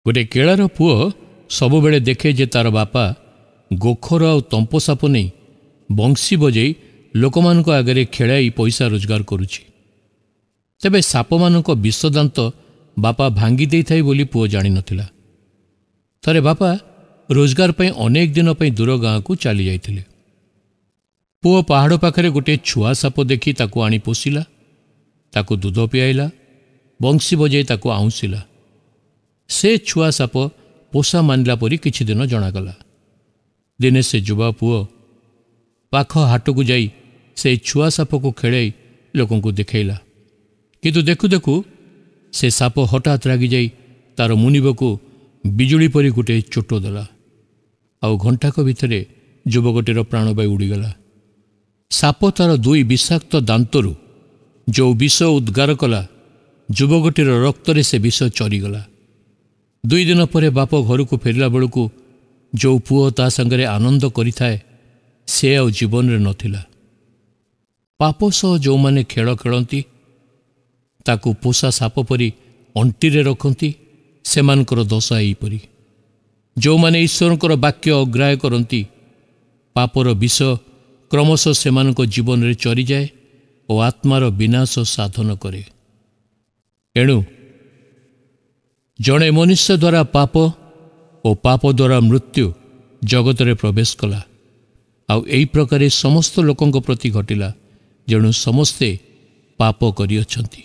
ଗୋଟେ କେଳାର ପୁଅ ସବୁବେଳେ ଦେଖେ ଯେ ତାର ବାପା ଗୋଖର ଆଉ ତମ୍ପ ସାପ ନେଇ ବଂଶୀ ବଜେଇ ଲୋକମାନଙ୍କ ଆଗରେ ଖେଳାଇ ପଇସା ରୋଜଗାର କରୁଛି। ତେବେ ସାପମାନଙ୍କ ବିଷଦାନ୍ତ ବାପା ଭାଙ୍ଗି ଦେଇଥାଏ ବୋଲି ପୁଅ ଜାଣିନଥିଲା। ଥରେ ବାପା ରୋଜଗାର ପାଇଁ ଅନେକ ଦିନ ପାଇଁ ଦୂର ଗାଁକୁ ଚାଲି ଯାଇଥିଲେ। ପୁଅ ପାହାଡ଼ ପାଖରେ ଗୋଟିଏ ଛୁଆ ସାପ ଦେଖି ତାକୁ ଆଣି ପୋଷିଲା, ତାକୁ ଦୁଧ ପିଆଇଲା, ବଂଶୀ ବଜେଇ ତାକୁ ଆଉଁସିଲା। ସେ ଛୁଆ ସାପ ପୋଷା ମାନିଲା ପରି କିଛି ଦିନ ଜଣାଗଲା। ଦିନେ ସେ ଯୁବା ପୁଅ ପାଖ ହାଟକୁ ଯାଇ ସେ ଛୁଆ ସାପକୁ ଖେଳାଇ ଲୋକଙ୍କୁ ଦେଖାଇଲା। କିନ୍ତୁ ଦେଖୁ ଦେଖୁ ସେ ସାପ ହଠାତ୍ ରାଗିଯାଇ ତାର ମୁନିବକୁ ବିଜୁଳି ପରି ଗୋଟିଏ ଚୋଟ ଦେଲା, ଆଉ ଘଣ୍ଟାକ ଭିତରେ ଯୁବକଟିର ପ୍ରାଣବାୟୁ ଉଡ଼ିଗଲା। ସାପ ତାର ଦୁଇ ବିଷାକ୍ତ ଦାନ୍ତରୁ ଯେଉଁ ବିଷ ଉଦ୍ଗାର କଲା, ଯୁବକଟିର ରକ୍ତରେ ସେ ବିଷ ଚରିଗଲା। 2 ଦିନ ପରେ ବାପ ଘରକୁ ଫେରିଲା ବେଳକୁ ଯେଉଁ ପୁଅ ତା ସାଙ୍ଗରେ ଆନନ୍ଦ କରିଥାଏ, ସେ ଆଉ ଜୀବନରେ ନଥିଲା। ପାପ ସହ ଯେଉଁମାନେ ଖେଳ ଖେଳନ୍ତି, ତାକୁ ପୋଷା ସାପ ପରି ଅଣ୍ଟିରେ ରଖନ୍ତି, ସେମାନଙ୍କର ଦଶା ଏହିପରି। ଯେଉଁମାନେ ଈଶ୍ୱରଙ୍କର ବାକ୍ୟ ଅଗ୍ରାହ୍ୟ କରନ୍ତି, ପାପର ବିଷ କ୍ରମଶଃ ସେମାନଙ୍କ ଜୀବନରେ ଚରିଯାଏ ଓ ଆତ୍ମାର ବିନାଶ ସାଧନ କରେ। ଏଣୁ ଜଣେ ମନୁଷ୍ୟ ଦ୍ୱାରା ପାପ ଓ ପାପ ଦ୍ୱାରା ମୃତ୍ୟୁ ଜଗତରେ ପ୍ରବେଶ କଲା, ଆଉ ଏହି ପ୍ରକାରେ ସମସ୍ତ ଲୋକଙ୍କ ପ୍ରତି ଘଟିଲା, ଯେଣୁ ସମସ୍ତେ ପାପ କରିଅଛନ୍ତି।